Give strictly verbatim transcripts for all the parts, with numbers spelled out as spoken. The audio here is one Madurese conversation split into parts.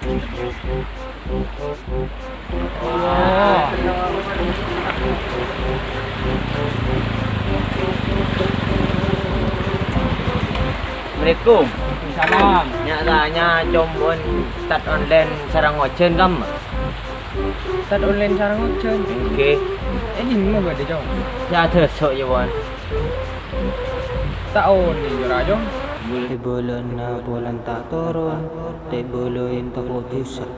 Assalamualaikum. Waalaikumsalam. Nya-tanya compo'na ustad online sareng ojhân kamma? Ustad online sareng ojhân? Èngghi. Eh, dimma bâdâ, Cong? Sè adâ' so' yâ, Wan. Ta' onèng, Jora, Cong. È bâlâna polana ta' toron, tè' bâlâi tako' dhusa.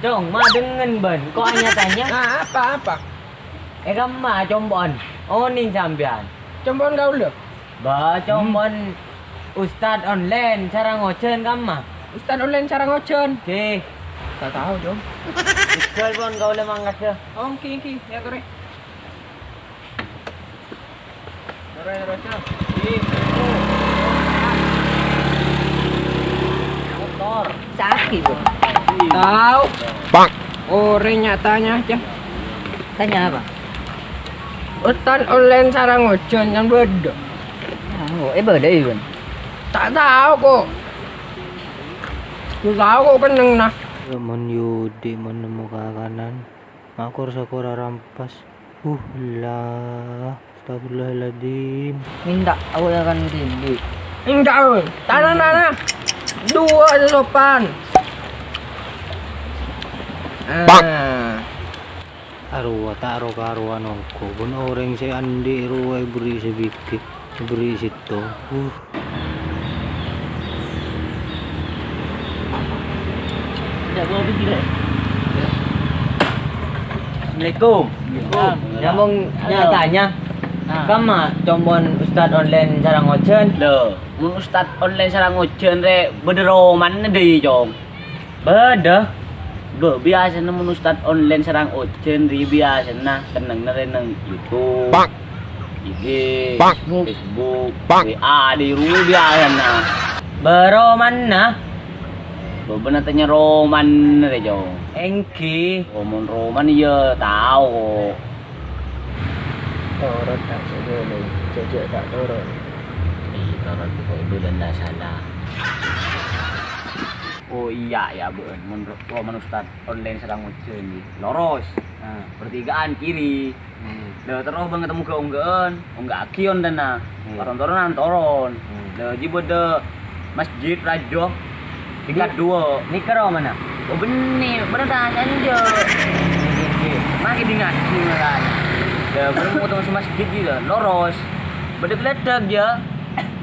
Cong, ma' dhingèn bân, ko' nya-tanya. Ah, apa, apa? È kamma compo'na? Onèng sampèyan. Compo'na kaulâ? Bâ, compo'na ustad online sareng ojhân kamma? Ustad online sareng ojhân? Ghi. Ta' tao, Cong. Tigal pon kaulâ mangkadhâ. Oh, èngghi, èngghi. Yâ, torè. Torè, torè, Cong. Èngghi. Motor. Sakè', Bro. Tao. Orèng nya-tanya, Cong. Tanya apa? Ustad online sareng ojhân kan bâdâ. Oh, eh, bâdâ, Iwan? Ta' tao, ko'. Ta' tao, ko', kennengnganna. Mon yudi, mon nemmo kakanan, makor sakor arampas. Uh, la. Astagfirullahaladzim. Minta aku akan tinggi. Enggak, Bun. Tanah-tanah. Dua sopan. Ah. Arowa ta' ro-karowan ongghu, bân orèng sè andi' rowa èberri' sè bighi, èberri' sèttong. Uh. Assalamualaikum. Waalaikumsalam. Nyambung nya-tanya. Nah. Kamma compo'na ustad online sareng ojhân? Lho, mon ustad online sareng ojhân rè bâdâ romanna dâi, Cong. Bâdâ. Bâ, biyasana mon ustad online sareng ojhân rè biyasana kennengnganna rè neng YouTube, I G, Facebook, W A, dhi rowa biyasana. Bâ, romanna? Bâ, bâ'na tanya romanna rè, Cong. Èngghi. Oh, mon roman iyâ tao. Torot ta' sè bolè, jhâjhâ' ta' torot. Iyâ, torot kok dulân la sala. Oh iyâ, yâ, bâ'ân. Mon ro-, roman ustad online sareng ojhân, ghi. Loros. Nah, pertigaan kiri. Hmm. Lha, terro bân ketemu ga-onggaan, onggaaghi ontana. Hmm. Paron-toronan toron. Hmm. Lha, jiyâ bâdâ masjid rajâ tingkat dua. Nèka romana? Oh, bânnè, bânnè ta' canja. Ngghi, ngghi. Mangkè dingngaghi malah. Lha, bânnè ketemu masjid ghi, loros. Bâdâ geleddhâk, yâ.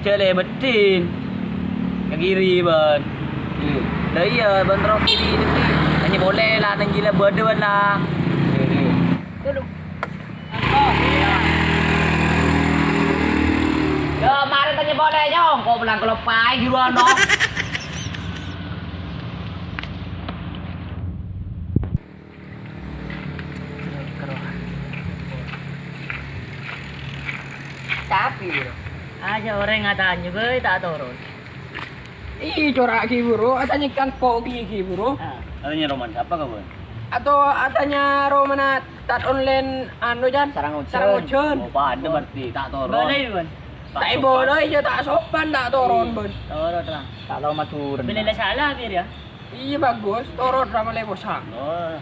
Jhâ' lè beddhin. Ka kiri, bân. Iya. Lah iya, bân terro kiri, dhâddhi tanya polè la, neng gila bâdâ, bân, la. Iya, iya. Yo, marè tanya polè, nyong. Kok bilang kalau pai di ruang, no? Tapi, bro. Aja orèng atanya, bhâi, ta' toron. Iyâ, cora'aghi, bro. Atanya kan kok ghi-ghi, bro. Ah. Atanya roman sapa, kawan? Atau atanya romana ustad online, anu, Jan? Sarang ojhân. Sarang ojhân. Oh, padâ berarti, ta' toron. Boleh, Wan. Ta' boleh, ya, ta' sopan, ta' toron, Bun. Toron, Ran. Ta' tao matur. Bilâ la sala, Bir, ya. Iyâ, bagus. Toron ra malè posa. Oh.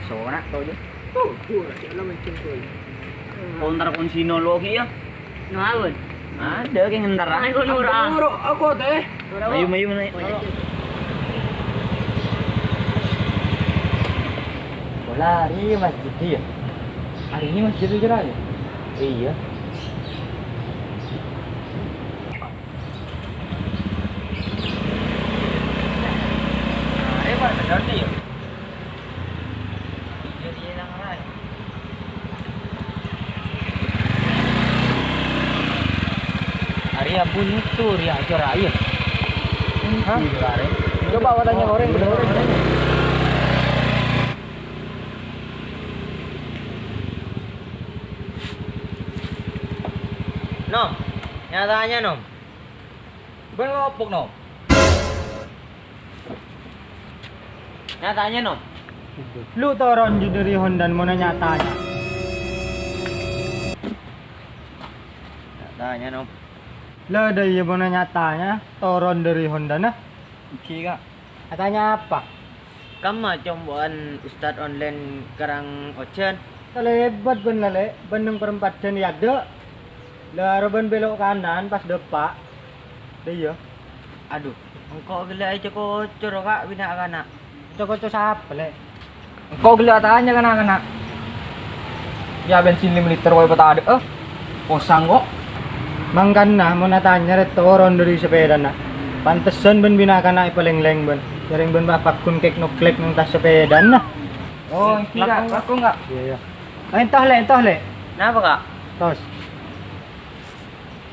Sona' to, Jo. Tuh, tuh, ra cè' la mèncèng, tuh. Kontra konsino lo ki ya. No, awan. Adâ' kè ngentar, ah. Ayo, Nura. Nuru, aku teh. Ayo, ayo, ayo. Bola hari masjid ya. Hari ini masjid itu, Ran, ya? Iya. Ari ampon itu, ri acara, iya. Hah? Coba awak tanya orang, bener orang tanya. Nom, nyatanya, Nom. Bân ngopok, Nom? Nyatanya, Nom. Lu toron jâ dâri Hondan, mona nyatanya. Nyatanya, Nom. Lah, dâ' iyâ, mona nyatanya, toron dâri Hondana. Oke, Kak. Atanya apa? Kamma compo'an ustad online karang ojhân? Talèbât bân la, Lè', bân neng parempa'an è adâ'. La rowa bân bèlo' kanan pas dâpa'. Dâ' iyâ. Adhu, engko' ghellâ' èco-koco, Ka', bân na'-kana'. Èco-koco sapa, Lè'? Engko' ghellâ' atanya ka na'-kana'. Yâ, bensin lèma liter wae patadâ'â. Posang, ko'. Mangkana, mon atanya rè toron dâri sapèdana. Pantessan bân bân na'-kana' èpalènglèng bân. Jhâreng bân bâ' paggun kèk-noklèk neng attas sapèdana. Oh, ènggi, Ka'. Langkong, Ka'. Langkong, Ka'. Iyâ, iyâ. Ayo, entah, Lè', entah, Lè'. Napa, Ka'? Tos.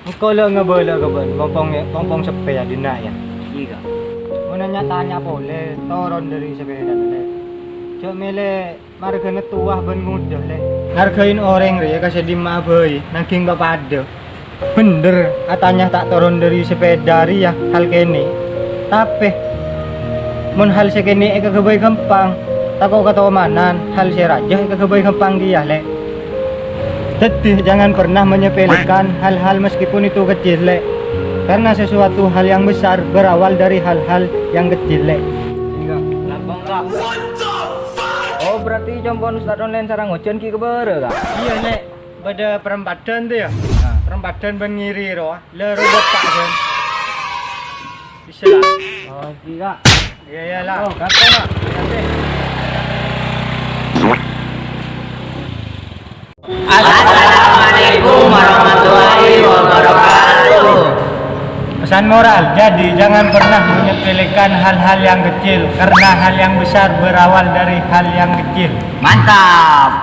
Engko' la ngabâlâ ka bân, pong-pong, pong-pong seppè è dinna', yâ. Iyâ, Ka'. Mon nya-tanya polè, toron dâri sapèdana, Lè'. Jhâ' mèlè marghâna towa bân ngodâ, Lè'. Ngarghâi orèng rèya ka sè dimma'a bhâi, nangghing papadâ. Bhender, atanya ta' toron dâri sapèda rèya hal kènè'. Tapè, mon hal sè kènè' èkaghâbây ghâmpang, tako' katomanan, hal sè rajâ èkaghâbây ghâmpang kèya, Lè'. Dhâddhi, jangan pernah menyepelekan hal-hal meskipun itu kecil, Lè'. Karena sesuatu hal yang besar berawal dari hal-hal yang kecil, Lè'. Iyâ, langkong, Ka'. Oh, berarti compo'an ustad online sareng ojhân ghi' kabârâ, Ka'? Iyâ, Lè'. Bâdâ parempa'an, yâ. Nah. Parempa'an bân ngèrè rowa. La rowa dâpa', Bân. Bisa, la. Oh, ènggi, Ka'. Iyâ, iyâ, la. Oh, ganto', Ka'. Assalamualaikum warahmatullahi wabarakatuh. Pesan moral, jadi jangan pernah menyepelekan hal-hal yang kecil, karena hal yang besar berawal dari hal yang kecil. Mantap.